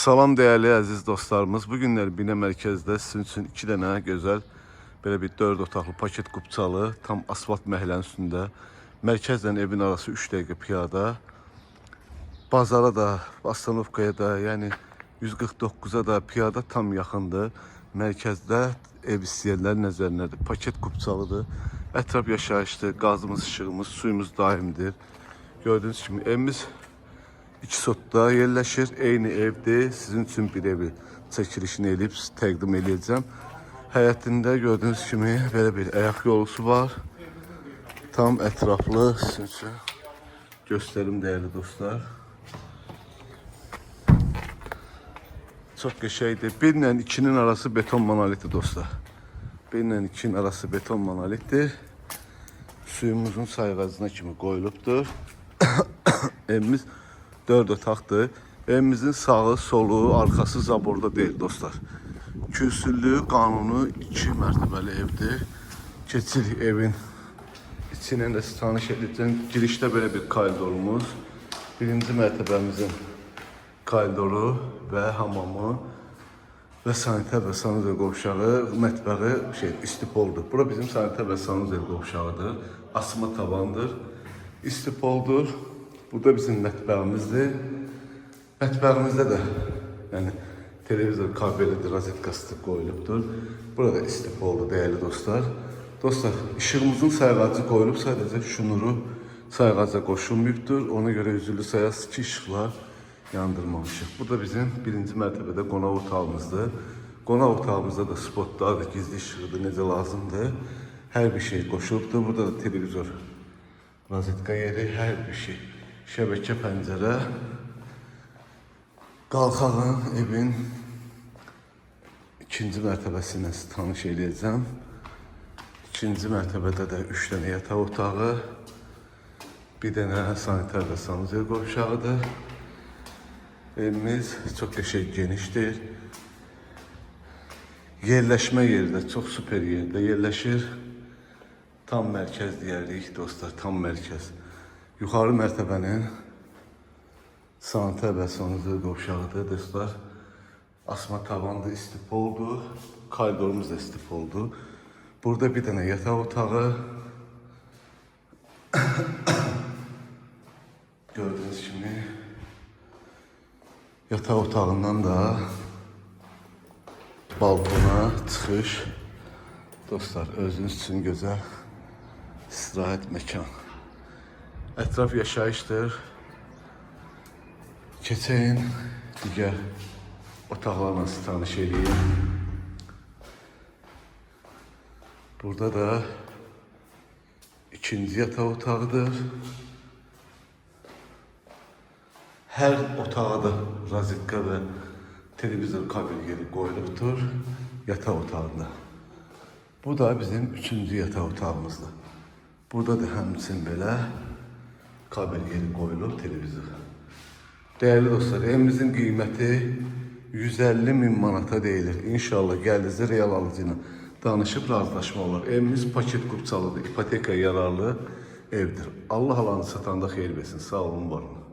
Salam değerli əziz dostlarımız. Bu günlər Binə mərkəzdə sizin üçün iki dənə gözəl belə bir 4 otaqlı paket kupçalı tam asfalt məhəllənin üstündə mərkəzlə evin arası 3 dəqiqə piyada. Bazara da, Astanovkaya da, yəni 149-a da piyada tam yaxındır. Mərkəzdə ev istəyənlərin nəzərindədir. Paket kupçalıdır. Ətraf yaşayışdır. Qazımız, işığımız, suyumuz daimdir. Gördüyünüz kimi evimiz 2 sotda yerləşir. Eyni evdir. Sizin üçün bir evi çəkilişini edib təqdim eləyəcəm. Həyətində gördüyünüz kimi belə bir ayaq yolusu var. Tam ətraflı sizin üçün göstərim dəyərli dostlar. Çox qəşəngdir. 1 ilə 2-nin arası beton monolitdir dostlar. 1 ilə 2-nin arası beton monolitdir. Suyumuzun sayğacına kimi qoyulubdur. Evimiz 4 otaqdır. Evimizin sağı, solu, arxası zaborda deyil dostlar. Kürsülü, qanuni 2 mərtəbəli evdir. Keçirik evin içinə də sizi tanış edəcəm. Girişdə belə bir koridorumuz. Birinci mərtəbəmizin koridoru və hamamı və sanitar və sanuzel qovşağı, mətbəxi şey istipoldur. Bura bizim sanitar və sanuzel qovşağıdır. Asma tavandır. İstipoldur. Burada bizim mətbəximizdir. Mətbəximizdə də yəni televizor kabelidir, rozetkası qoyulubdur. Burada istipoldur dəyərli dostlar. Dostlar, işığımızın sayğacı qoyulub, sadəcə şunuru sayğaca qoşulmayıbdır. Ona görə üzürlü sayasız ki, işıqlar yandırmamışıq. Bu da bizim birinci mərtəbədə qonaq otağımızdır. Qonaq otağımızda da spotlardır, gizli işığıdır, necə lazımdır. Hər bir şey qoşulubdur. Burada da televizor, rozetka yeri, hər bir şey. Şəbəkə pəncərə. Qalxağın evin ikinci mərtəbəsi ilə sizi tanış eləyəcəm. İkinci mərtəbədə də 3 dənə yataq otağı, bir dənə sanitar və sanuzel qovşağıdır. Evimiz çox qəşəng genişdir. Yerləşmə yeri də çox super yerdə yerləşir. Tam mərkəz deyərik dostlar, tam mərkəz. Yuxarı mərtəbənin sanitar və sanuzel qovşağıdır dostlar. Asma tavandır, istipoldur. Koridorumuz da istipoldur. Burada bir dənə yataq otağı. Gördüyünüz kimi yataq otağından da balkona çıxış. Dostlar, özünüz üçün gözəl istirahət məkan. Ətraf yaşayışdır. Keçəyin digər otaqlarla sizi tanış eləyim. Burada da ikinci yataq otağıdır. Hər otağa da rozetka və televizor kabel yeri qoyulubdur yataq otağında. Bu da bizim üçüncü yataq otağımızdır. Burada da həmçinin belə kabel yeri qoyulub televizor. Dəyərli dostlar, evimizin qiyməti 150 min manata deyilir. İnşallah gəldiyinizdə real alıcı ilə danışıb razılaşma olar. Evimiz paket kupçalıdır, ipoteka yararlı evdir. Allah alanı satanda xeyir versin. Sağ olun, var olun.